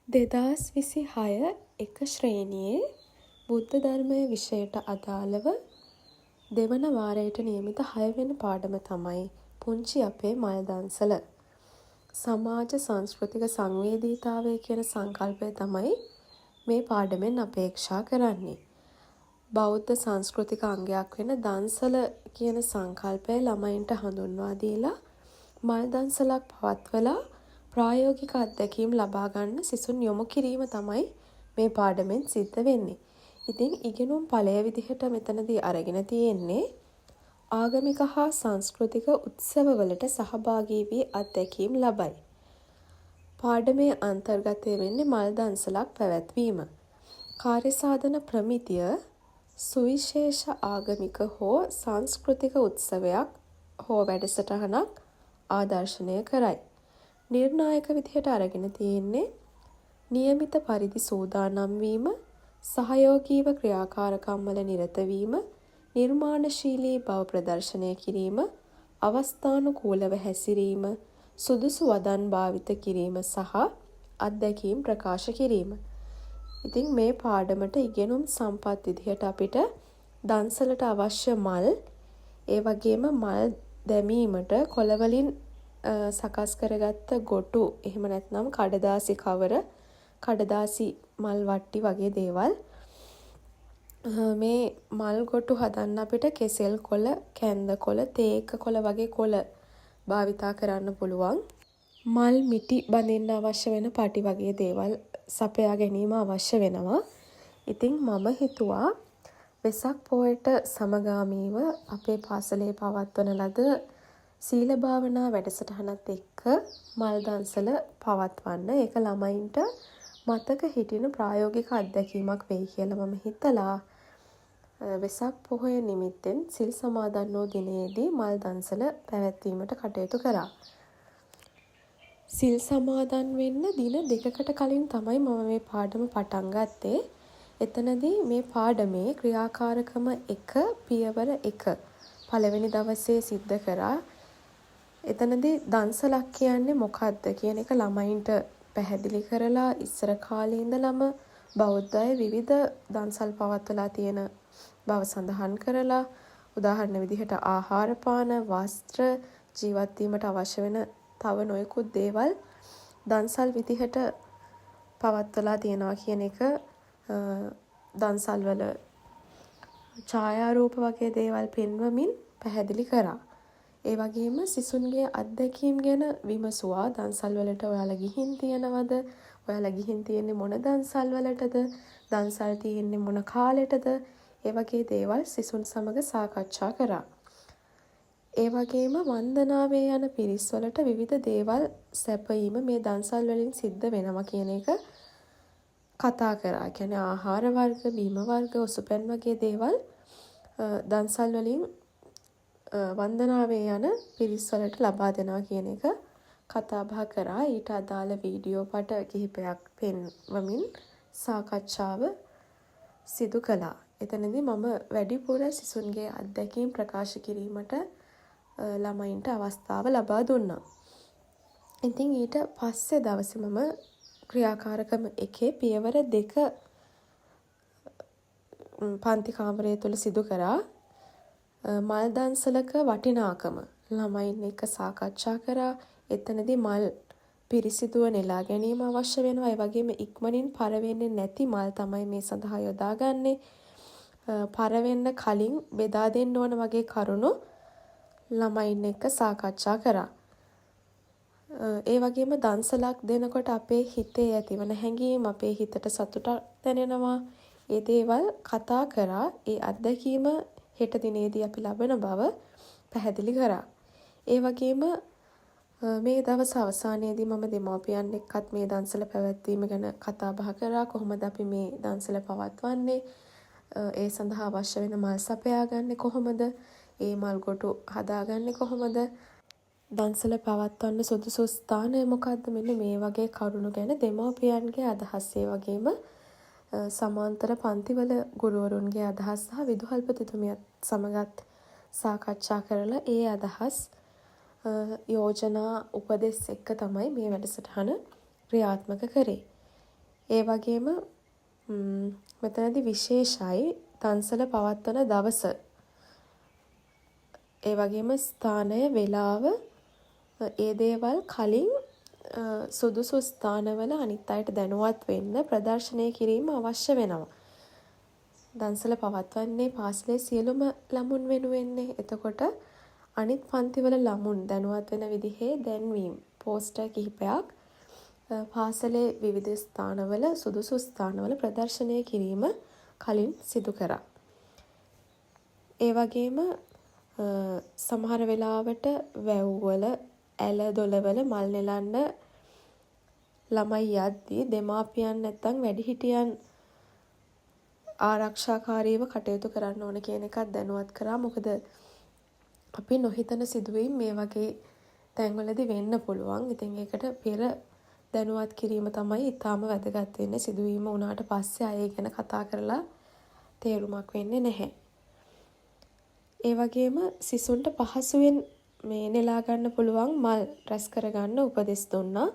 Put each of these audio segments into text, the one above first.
2026 එක ශ්‍රේණියේ බුද්ධ ධර්මය විෂයට අදාළව දෙවන වාරයට නියමිත හයවෙනි පාඩම තමයි පුංචි අපේ මල් දන්සල. සමාජ සංස්කෘතික සංවේදීතාවය කියන සංකල්පය තමයි මේ පාඩමෙන් අපේක්ෂා කරන්නේ. බෞද්ධ සංස්කෘතික අංගයක් වෙන දන්සල කියන සංකල්පය ළමයින්ට හඳුන්වා දීලා, මල් දන්සලක් පවත්වලා ප්‍රායෝගික අත්දැකීම් ලබා ගන්න සිසුන් යොමු කිරීම තමයි මේ පාඩමෙන් සිද්ධ වෙන්නේ. ඉතින් ඉගෙනුම් ඵලය විදිහට මෙතනදී අරගෙන තියෙන්නේ ආගමික හා සංස්කෘතික උත්සවවලට සහභාගී වී අත්දැකීම් ලබයි. පාඩමේ අන්තර්ගතය වෙන්නේ මල් දන්සලක් පැවැත්වීම. කාර්ය සාධන ප්‍රමිතිය සුවිශේෂ ආගමික හෝ සංස්කෘතික උත්සවයක් හෝ වැඩසටහනක් ආදර්ශනය කරයි. නිර්ණායක විදිහට අරගෙන තියෙන්නේ නියමිත පරිදි සූදානම් වීම, සහයෝගීව ක්‍රියාකාරකම් වල නිරත වීම, නිර්මාණශීලී බව ප්‍රදර්ශනය කිරීම, අවස්ථානුකූලව හැසිරීම, සුදුසු වදන් භාවිත කිරීම සහ අත්දැකීම් ප්‍රකාශ කිරීම. ඉතින් මේ පාඩමට ඉගෙනුම් සම්පත් විදිහට අපිට දන්සලට අවශ්‍ය මල්, ඒ වගේම මල් දැමීමට කොළ වලින් සකස් කරගත්ත ගොටු, එහෙම නැත්නම් කඩදාසි කවර, කඩදාසි මල් වට්ටි වගේ දේවල්. මේ මල් ගොටු හදන්න අපිට කෙසෙල් කොළ, කැන්ද කොළ, තේක්ක කොළ වගේ කොළ භාවිතා කරන්න පුළුවන්. මල් මිටි බඳින්න අවශ්‍ය වෙන පටි වගේ දේවල් සපයා ගැනීම අවශ්‍ය වෙනවා. ඉතින් මම හිතුවා වෙසක් පෝයට සමගාමීව අපේ පාසලේ පවත්වන ලද සීල භාවනා වැඩසටහනත් එක්ක මල් දන්සල පවත්වන්න. ඒක ළමයින්ට මතක හිටින ප්‍රායෝගික අත්දැකීමක් වෙයි කියලා මම හිතලා වෙසක් පොහොය නිමිත්තෙන් සිල් සමාදන් වූ දිනයේදී මල් දන්සල පැවැත්වීමට කටයුතු කරා. සිල් සමාදන් වෙන්න දින 2කට කලින් තමයි මම මේ පාඩම පටන් ගත්තේ. එතනදී මේ පාඩමේ ක්‍රියාකාරකම 1 පියවර 1 පළවෙනි දවසේ සිද්ධ කරා. එතනදී දන්සලක් කියන්නේ මොකක්ද කියන එක ළමයින්ට පැහැදිලි කරලා, ඉස්සර කාලේ ඉඳලම බෞද්ධ අය විවිධ දන්සල් පවත්වලා තියෙන බව සඳහන් කරලා, උදාහරණ විදිහට ආහාර පාන, වස්ත්‍ර, ජීවත් වීමට අවශ්‍ය වෙන තව නොයෙකුත් දේවල් දන්සල් විදිහට පවත්වලා තියෙනවා කියන එක දන්සල් වල ඡායාරූප වගේ දේවල් පෙන්වමින් පැහැදිලි කරා. ඒ වගේම සිසුන්ගේ අත්දැකීම් ගැන විමසුවා. දන්සල් වලට ඔයාලා ගිහින් තියෙනවද? ඔයාලා ගිහින් තියෙන්නේ මොන දන්සල් වලටද? දන්සල් තියෙන්නේ මොන කාලෙටද? ඒ වගේ දේවල් සිසුන් සමග සාකච්ඡා කරා. ඒ වගේම වන්දනාවේ යන පිරිස් වලට විවිධ දේවල් සැපයීම මේ දන්සල් වලින් සිද්ධ වෙනවා කියන එක කතා කරා. ඒ කියන්නේ ආහාර වර්ග, බීම වර්ග, ඔසුපැන් වගේ දේවල් දන්සල් වලින් වන්දනාවේ යන පිරිස් වලට ලබා දෙනවා කියන එක කතා බහ කරා. ඊට අදාළ වීඩියෝ පට කිහිපයක් පෙන්වමින් සාකච්ඡාව සිදු කළා. එතනදී මම වැඩිපුර සිසුන්ගේ අත්දැකීම් ප්‍රකාශ කිරීමට ළමයින්ට අවස්ථාව ලබා දුන්නා. ඉතින් ඊට පස්සේ දවසේ මම ක්‍රියාකාරකම එකේ පියවර 2 පන්ති කාමරය තුළ සිදු කරා. මල් දන්සලක වටිනාකම ළමයින් එක්ක සාකච්ඡා කරා. එතනදී මල් පිරිසිදුව නෙලා ගැනීම අවශ්‍ය වෙනවා. ඒ වගේම ඉක්මනින් පර වෙන්නේ නැති මල් තමයි මේ සඳහා යොදාගන්නේ. පර වෙන්න කලින් බෙදා දෙන්න ඕන වගේ කරුණු ළමයින් එක්ක සාකච්ඡා කරා. ඒ වගේම දන්සලක් දෙනකොට අපේ හිතේ ඇතිවන හැඟීම්, අපේ හිතට සතුටක් දැනෙනවා. ඒ දේවල් කතා කරා. ඒ අත්දැකීම හෙට දිනේදී අපි ලබන බව පැහැදිලි කරා. ඒ වගේම මේ දවස අවසානයේදී මම දෙමව්පියන් එක්කත් මේ දන්සල පැවැත්වීම ගැන කතා බහ කරා. කොහොමද අපි මේ දන්සල පවත්වන්නේ? ඒ සඳහා අවශ්‍ය වෙන මල් සපයා ගන්නේ කොහොමද? ඒ මල් ගොටු හදාගන්නේ කොහොමද? දන්සල පවත්වන්න සුදුසු ස්ථානය මොකක්ද? මෙන්න මේ වගේ කරුණු ගැන දෙමව්පියන්ගේ අදහස්, ඒ වගේම සමාන්තර පන්තිවල ගුරුවරුන්ගේ අදහස් සහ විදුහල්පතිතුමියත් සමගත් සාකච්ඡා කරලා ඒ අදහස්, යෝජනා, උපදෙස් එක්ක තමයි මේ වැඩසටහන ක්‍රියාත්මක කරේ. ඒ වගේම මෙතනදි විශේෂයි දන්සල පවත්වන දවස. ඒ වගේම ස්ථානය, වෙලාව, ඒ දේවල් කලින් සුදුසු ස්ථානවල අනිත් අයට දැනුවත් වෙන්න ප්‍රදර්ශනය කිරීම අවශ්‍ය වෙනවා. දන්සල පවත්වන්නේ පාසලේ සියලුම ළමුන් වෙනුවෙන්නේ. එතකොට අනිත් පන්තිවල ළමුන් දැනුවත් වෙන විදිහේ දැන්වීම් පෝස්ටර් කිහිපයක් පාසලේ විවිධ ස්ථානවල, සුදුසු ස්ථානවල ප්‍රදර්ශනය කිරීම කලින් සිදු කරා. ඒ වගේම සමහර වෙලාවට වැව් වල, ඇල දොළවල මල් නෙලන්න ළමයි යද්දී දෙමාපියන් නැත්තම් වැඩිහිටියන් ආරක්ෂාකාරීව කටයුතු කරන්න ඕන කියන එකත් දැනුවත් කරා. මොකද අපි නොහිතන සිදුවීම් මේ වගේ තැන්වලදී වෙන්න පුළුවන්. ඉතින් ඒකට පෙර දැනුවත් කිරීම තමයි ඉතාම වැදගත් වෙන්නේ. සිදුවීම වුණාට පස්සේ ආයෙ ඒ ගැන කතා කරලා තේරුමක් වෙන්නේ නැහැ. ඒ වගේම සිසුන්ට පහසුවෙන් මේ නෙලා ගන්න පුළුවන් මල් රැස් කරගන්න උපදෙස් දුන්නා.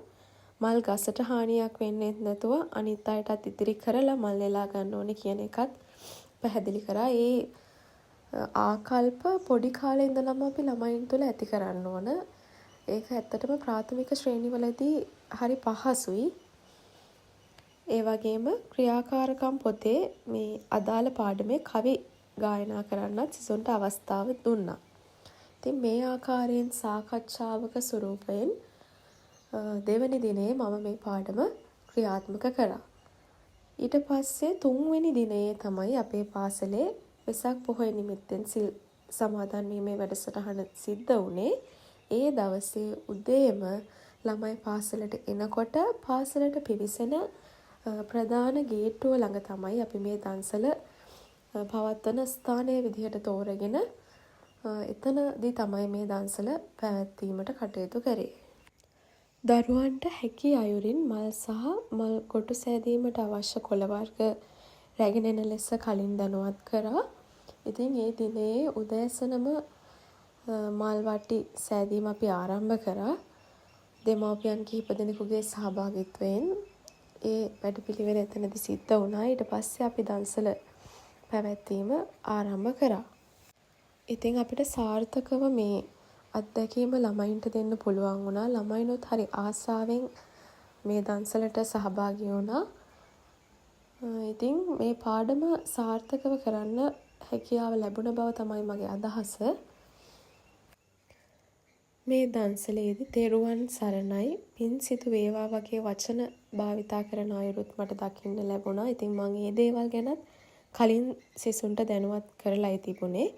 මල් ගසට හානියක් වෙන්නෙත් නැතුව අනිත් අයටත් ඉතිරි කරලා මල් නෙලා ගන්න ඕනේ කියන එකත් පැහැදිලි කරා. ඒ ආකල්ප පොඩි කාලේ ඉඳලම අපි ළමයින් තුළ ඇති කරන්න ඕන. ඒක ඇත්තටම ප්‍රාථමික ශ්‍රේණිවලදී හරි පහසුයි. ඒ වගේම ක්‍රියාකාරකම් පොතේ මේ අදාළ පාඩමේ කවි ගායනා කරන්නත් සිසුන්ට අවස්ථාව දුන්නා. ඉතින් මේ ආකාරයෙන් සාකච්ඡාවක ස්වරූපයෙන් දෙවැනි දිනයේ මම මේ පාඩම ක්‍රියාත්මක කරා. ඊට පස්සේ තුන්වෙනි දිනයේ තමයි අපේ පාසලේ වෙසක් පොහොය නිමිත්තෙන් සිල් සමාදන් වීමේ වැඩසටහන සිද්ධ වුණේ. ඒ දවසේ උදේම ළමයි පාසලට එනකොට පාසලට පිවිසෙන ප්‍රධාන ගේට්ටුව ළඟ තමයි අපි මේ දන්සල පවත්වන ස්ථානය විදිහට තෝරගෙන එතනදී තමයි මේ දන්සල පැවැත්වීමට කටයුතු කරේ. දරුවන්ට හැකි අයුරින් මල් සහ මල් ගොටු සෑදීමට අවශ්‍ය කොළ වර්ග රැගෙන එන ලෙස කලින් දැනුවත් කරා. ඉතින් ඒ දිනයේ උදෑසනම මල් වටි සෑදීම අපි ආරම්භ කරා. දෙමව්පියන් කිහිප දෙනෙකුගේ සහභාගිත්වයෙන් ඒ වැඩපිළිවෙල එතනදි සිද්ධ වුණා. ඊට පස්සේ අපි දන්සල පැවැත්වීම ආරම්භ කරා. ඉතින් අපිට සාර්ථකව මේ අත්දැකීම ළමයින්ට දෙන්න පුළුවන් වුණා. ළමයිනුත් හරි ආසාවෙන් මේ දන්සලට සහභාගී වුණා. ඉතින් මේ පාඩම සාර්ථකව කරන්න හැකියාව ලැබුණ බව තමයි මගේ අදහස. මේ දන්සලේදී තෙරුවන් සරණයි, පින් සිදු වේවා වගේ වචන භාවිතා කරන අයුරුත් මට දකින්න ලැබුණා. ඉතින් මං ඒ දේවල් ගැනත් කලින් සිසුන්ට දැනුවත් කරලයි තිබුණේ.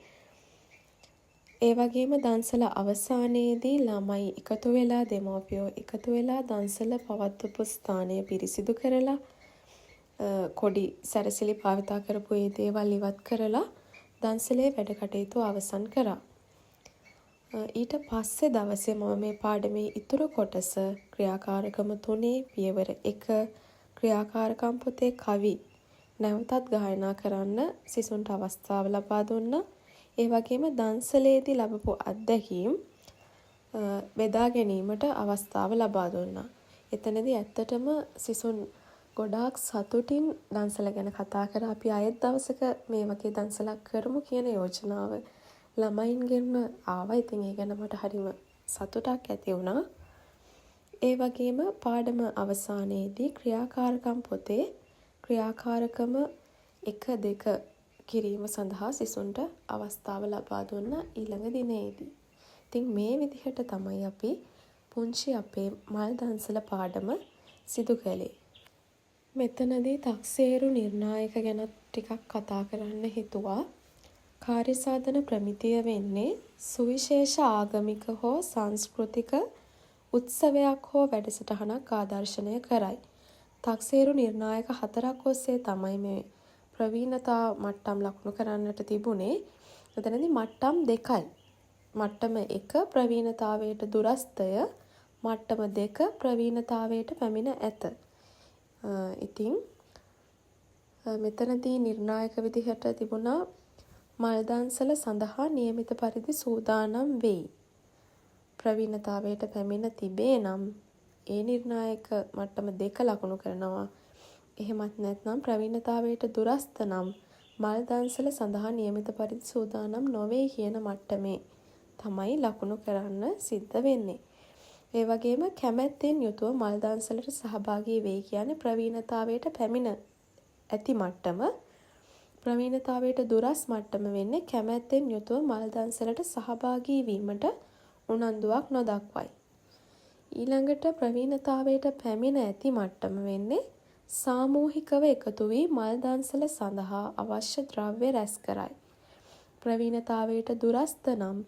ඒ වගේම දන්සල අවසානයේදී ළමයි එකතු වෙලා, දෙමව්පියෝ එකතු වෙලා දන්සල පවත්වපු ස්ථානය පිරිසිදු කරලා, කොඩි සැරසිලි භාවිතා කරපු ඒ දේවල් ඉවත් කරලා දන්සලේ වැඩ කටයුතු අවසන් කරා. ඊට පස්සේ දවසේ මම මේ පාඩමේ ඉතුරු කොටස, ක්‍රියාකාරකම 3 පියවර 1, ක්‍රියාකාරකම් පොතේ කවි නැවතත් ගායනා කරන්න සිසුන්ට අවස්ථාව ලබා දුන්නා. ඒ වගේම දන්සලේදී ලබපු අත්දැකීම් බෙදා ගැනීමට අවස්ථාව ලබා දුන්නා. එතනදී ඇත්තටම සිසුන් ගොඩාක් සතුටින් දන්සල ගැන කතා කරා. අපි ආයෙත් දවසක මේ වගේ දන්සලක් කරමු කියන යෝජනාව ළමයින්ගෙන්ම ආවා. ඉතින් ඒ ගැන මට හරිම සතුටක් ඇති වුණා. ඒ වගේම පාඩම අවසානයේදී ක්‍රියාකාරකම් පොතේ ක්‍රියාකාරකම 1, 2 කිරීම සඳහා සිසුන්ට අවස්ථාව ලබා දුන්නා ඊළඟ දිනයේදී. ඉතින් මේ විදිහට තමයි අපි පුංචි අපේ මල් දන්සල පාඩම සිදු කළේ. මෙතනදී තක්සේරු නිර්ණායක ගැනත් ටිකක් කතා කරන්න හිතුවා. කාර්ය සාධන ප්‍රමිතිය වෙන්නේ සුවිශේෂ ආගමික හෝ සංස්කෘතික උත්සවයක් හෝ වැඩසටහනක් ආදර්ශනය කරයි. තක්සේරු නිර්ණායක 4ක් ඔස්සේ තමයි මේ ප්‍රවීණතා මට්ටම් ලකුණු කරන්නට තිබුණේ. එතනදී මට්ටම් 2යි. මට්ටම 1 ප්‍රවීණතාවයට දුරස්ථය, මට්ටම 2 ප්‍රවීණතාවයට පැමිණ ඇත. ඉතින් මෙතනදී නිර්ණායක විදිහට තිබුණා මල් දන්සල සඳහා නියමිත පරිදි සූදානම් වෙයි. ප්‍රවීණතාවයට පැමිණ තිබේ නම් ඒ නිර්ණායක මට්ටම 2 ලකුණු කරනවා. එහෙමත් නැත්නම් ප්‍රවීණතාවයට දුරස්ත නම් මල් දන්සල සඳහා නියමිත පරිදි සූදානම් නොවේ කියන මට්ටමේ තමයි ලකුණු කරන්න සිද්ධ වෙන්නේ. ඒ වගේම කැමැත්තෙන් යුතුව මල් දන්සලට සහභාගී වෙයි කියන්නේ ප්‍රවීණතාවයට පැමිණ ඇති මට්ටම. ප්‍රවීණතාවයට දුරස් මට්ටම වෙන්නේ කැමැත්තෙන් යුතුව මල් දන්සලට සහභාගී වීමට උනන්දුවක් නොදක්වයි. ඊළඟට ප්‍රවීණතාවයට පැමිණ ඇති මට්ටම වෙන්නේ සාමූහිකව එකතු වී මල් දන්සල සඳහා අවශ්‍ය ද්‍රව්‍ය රැස් කරයි. ප්‍රවීණතාවයට දුරස්ත නම්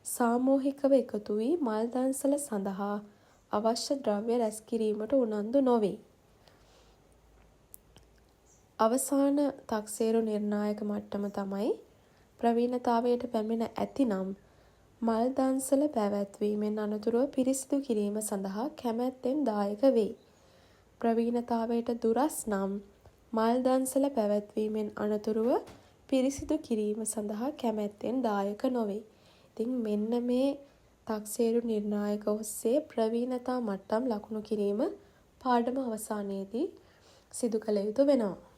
සාමූහිකව එකතු වී මල් දන්සල සඳහා අවශ්‍ය ද්‍රව්‍ය රැස් කිරීමට උනන්දු නොවේ. අවසාන තක්සේරු නිර්ණායක මට්ටම තමයි ප්‍රවීණතාවයට පැමිණ ඇතිනම් මල් දන්සල පැවැත්වීමෙන් අනතුරුව පිරිසිදු කිරීම සඳහා කැමැත්තෙන් දායක වෙයි. ප්‍රවීණතාවයට දුරස් නම් මල් දන්සල පැවැත්වීමෙන් අනතුරුව පිරිසිදු කිරීම සඳහා කැමැත්තෙන් දායක නොවේ. ඉතින් මෙන්න මේ තක්සේරු නිර්ණායක ඔස්සේ ප්‍රවීණතා මට්ටම් ලකුණු කිරීම පාඩම අවසානයේදී සිදු කළ යුතු වෙනවා.